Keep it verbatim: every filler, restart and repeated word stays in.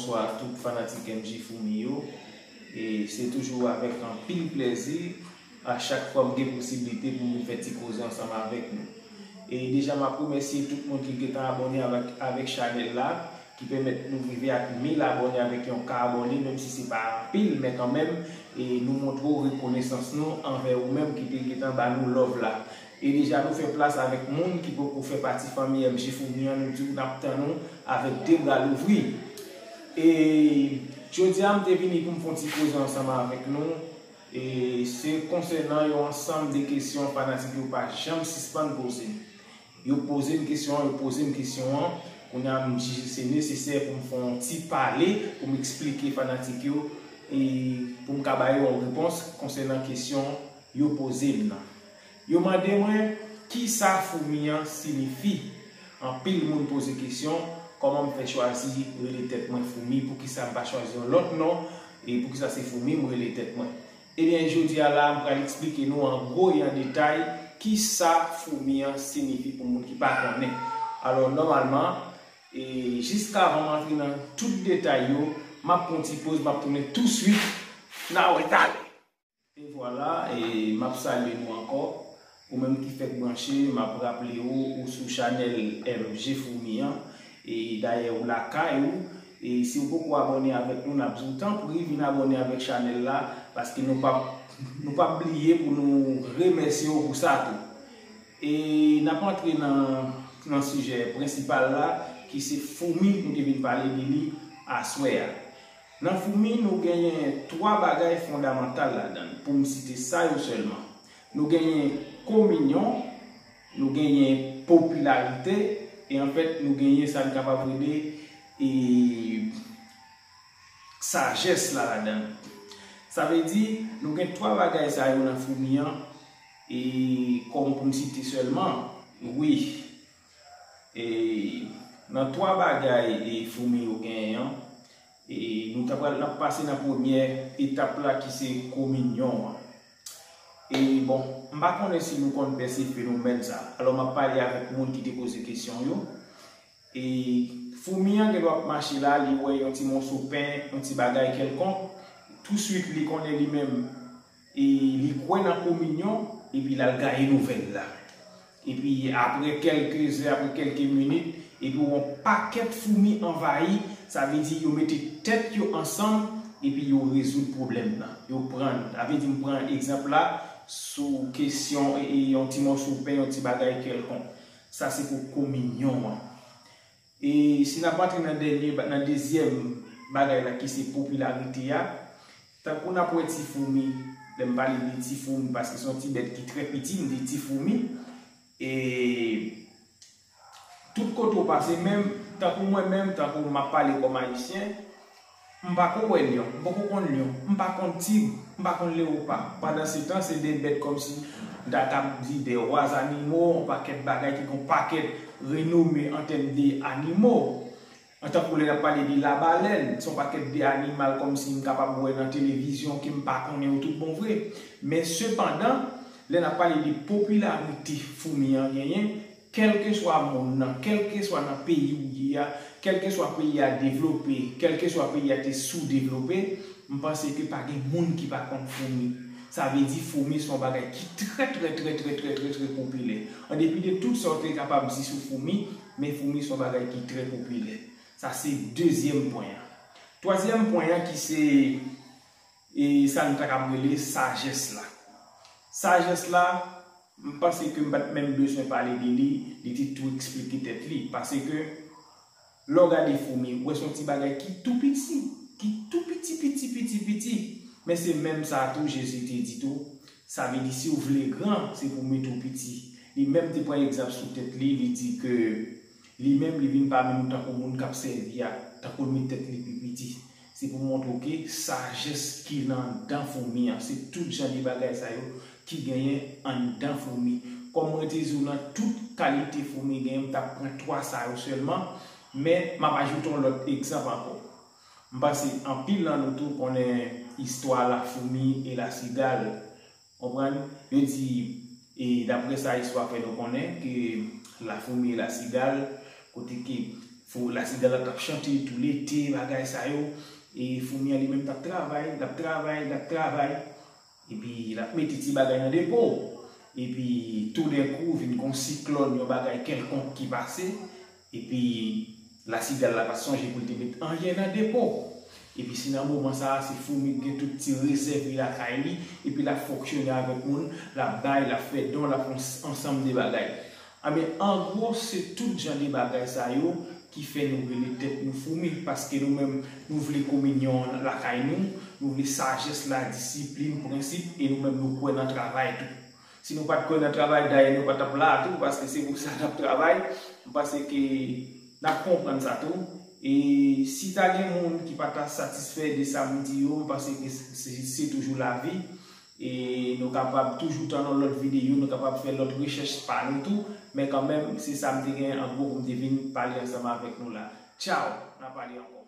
Bonswa tout fanatik M J Foumi yo. E se toujou avèk anpil plèzi a chak fwa m gen posiblite pou m vin fè ti koze ansanm avèk nou. E deja m ap remèsye tout moun ki gentan abòne avèk, avèk chanèl la, ki pèmèt nou rive ak mil abòne avèk yon ka abòne, menm si se pa anpil, men kanmenm, e nou montre w rekonesans nou anvè ou menm ki te gentan ba nou love la. E deja nou fè plas avèk moun ki poko fè pati fanmi M J Foumi an, nou di w n ap tann ou avèk de bra louvri. E jodi a m te vini pou m fè yon ti koze ansanm avèk nou. E se konsènan yon ansanm de kesyon fanatik yo pa janm sispann poze m. Yo poze m kesyon an, yo poze m kesyon an. Kounye a m jije se nesesè pou m fè yon ti pale, pou m eksplike fanatik yo, e pou m ka ba yo yon repons konsènan kesyon yo poze m nan. Yo mande mwen, kisa Foumi an siyifi? Anpil moun poze kesyon, kòman m fè chwazi rele tèt mwen Foumi, poukisa m pa chwazi yon lòt non, e poukisa se Foumi m rele tèt mwen? Ebyen, jodi a la, m pral eksplike nou an gwo e an detay kisa Foumi an siyifi pou moun ki pa konnen. Alò, nòmalman, e jiskavan m antre nan tout detay yo, m ap pran ti poz, m ap tounen touswit. N a wè talè. E vwala, e m ap salye nou ankò. Ou menm ki fèk branche, m ap raple ou, ou sou chanèl M J Foumi an. E dayè, ou lakay ou. E si ou poko abòne avèk nou, n ap di w tanpri vin abòne avèk chanèl la, paske nou p ap, nou p ap bliye pou nou remèsye w pou sa tou. E n ap antre nan, nan sijè prensipal la, ki se foumi nou te vin pale de li aswè a. Nan foumi, nou genyen twa bagay fondamantal ladan l. Pou m site sa yo sèlman, nou genyen kominyon, nou genyen popilarite, e anfèt, nou genyen sa n kapab rele, e, sajès la ladan l. Sa vle di, nou gen twa bagay sa yo nan foumi an, e kòm pou m site sèlman, wi, e nan twa bagay e foumi yo genyen an, e nou ta pral, n ap pase nan premyè etap la ki se kominyon an. E bon, m pa konnen si nou konn pèse fenomèn sa. Alò, m ap pale avèk moun ki te poze kesyon yo. E foumi an gen dwa ap mache la, li wè yon ti moso pen, yon ti bagay kèlkonk, touswit li konnen li menm, e li kwè nan kominyon, epi l al gaye nouvèl la. Epi apre kèlke zè, apre kèlke minit, epi w wè yon pakèt foumi anvayi, sa vle di yo mete tèt yo ansanm, epi yo rezoud pwoblèm nan. Yo pran, sa vle di m pran egzanp la sou kesyon e, e yon ti moso pen, yon ti bagay kèlkonk. Sa se pou kominyon an. E si n ap antre nan dènye, nan dezyèm bagay la ki se popilarite a, tankou n ap wè ti foumi, lè m pale de ti foumi, paske se yon ti bèt ki trè piti, m di ti foumi, e tout kote w pase, menm, tankou mwen menm, tankou m ap pale kòm ayisyen, m pa ko wè lyon, m poko konn lyon, m pa konn tig, m pa konn lewopa. Pandansetan, se de bèt kòmsi, m ta kab di de wa zanimo, yon pakèt bagay ki gen yon pakèt renome an tèm de animo. An tankou lè n ap pale de labalèn, se yon pakèt de animal kòmsi m kapab wè nan televizyon ke m pa konnen yo tout bon vre. Men sepandan, lè n ap pale de popilarite foumi an genyen, kèlkeswa moun nan, kèlkeswa nan peyi ou ye a, kèlkeswa peyi a devlope, kèlkeswa peyi a te soudevlope, m panse ke pa gen moun ki pa konn foumi. Sa vle di foumi se yon bagay ki trè, trè, trè, trè, trè, trè, trè popilè. An depi de tout sa w te kapab di sou foumi, men foumi se yon bagay ki trè popilè. Sa se dezyèm pwen an. Twazyèm pwen an ki se, e, sa nou ta kab rele sajès la. Sajès la, m panse ke m pa t menm bezwen pale de li, li te tou eksplike tèt li. Paske lè w gade foumi, ou wè se yon ti bagay ki tou piti, ki tou piti, piti, piti, piti. Men se menm sa tou Jezi te di tou. Sa vle di si w vle gran, se pou w mete w piti. Li menm te pran egzanp sou tèt li, li di ke li menm, li vin pami nou tankou moun k ap sèvi a, tankou l met tèt li pi piti. Se pou montre w ke sajès ki nan anndan foumi an, se tout jan de bagay sa yo ki genyen anndan foumi. Kòm mwen te di w, nan tout kalite foumi genyen, m t ap pran twa sa yo sèlman, men m ap ajoute yon lòt egzanp ankò. M panse anpil nan nou tou konnen istwa la fourmi et la cigale. Konprann? Yo di, e daprè sa istwa fè nou konnen, ke la fourmi et la cigale, kote ke Fou, lasigal la t ap chante tou lete, bagay sa yo. E foumi an li menm t ap travay, l ap travay, l ap travay. Epi l ap mete ti bagay nan depo. Epi toudenkou vin gon siklòn, yon bagay kèlkonk ki pase. Epi lasigal la pa t sonje pou l te met anyen nan depo. Epi si nan moman sa a, se foumi ki gen tout ti rezèv li lakay li, epi l ap fonksyone avèk moun, l ap bay, l ap fè don, l ap fè yon ansanm de bagay. Anben, an gwo, se tout jan de bagay sa yo ki fè nou rele tèt nou foumi, paske nou menm, nou vle kominyon lakay nou, nou vle sajès la, disiplin, prensip, e nou menm, nou kwè nan travay tou. Si nou pa t kwè nan travay, dayè nou pa t ap la tou, paske se pou sa n ap travay. M panse ke n ap konprann sa tou. E si ta gen moun ki pa ta satisfè de sa m di yo, m panse ke se, se toujou lavi. E nou kapab toujou tann yon lòt videyo, nou kapab fè lòt rechèch pa nou tou. Men kanmenm, se sa m te gen an gwo pou m te vin pale ansanm avèk nou la. Tchaw, n a pale ankò.